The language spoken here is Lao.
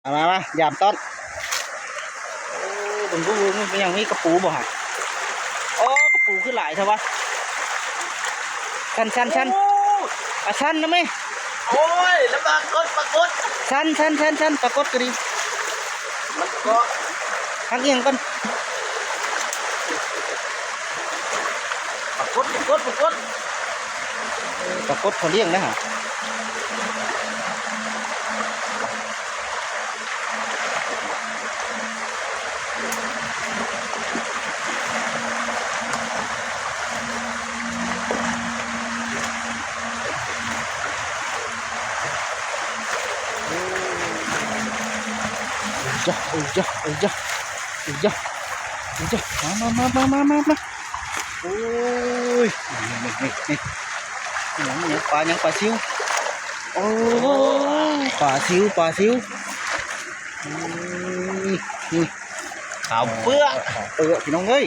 ມາ ມາ ມາ ຢາມຕ້ອນ. ໂອ້ ເບິ່ງດູ ມັນຍັງມີກະປູບໍ່ຫະ? ໂອ້ ກະປູຄືຫຼາຍແທ້ວະ. ຊັ້ນ ຊັ້ນ ຊັ້ນ ໂອ້ ອາ ຊັ້ນນະແມ່. ໂອ້ຍ ລະປາກົດ ປາກົດ ຊັ້ນ ຊັ້ນ ຊັ້ນ ຊັ້ນ ປາກົດກໍດີ. ມັນກໍ ຮັກອີ່ຫຍັງກ່ອນ? ປາກົດ ປາກົດ ປາກົດ ປາກົດເຂົາລ້ຽງນະຫະ. ເອີຍະ ເອີຍະ ເອີຍະ ເອີຍະ ເອີຍະ ມາ ມາ ມາ. ໂອ້ຍ ນີ້ ນີ້ ນີ້ ນີ້ ຫຍັງ ຫຍັງ ປາຫຍັງ? ປາຊິວ. ໂອ້ຍ ປາຊິວ ປາຊິວ. ອືມ ນີ້ ຂາວເປື້ອ ຂາວເປື້ອ ພີ່ນ້ອງເອີຍ.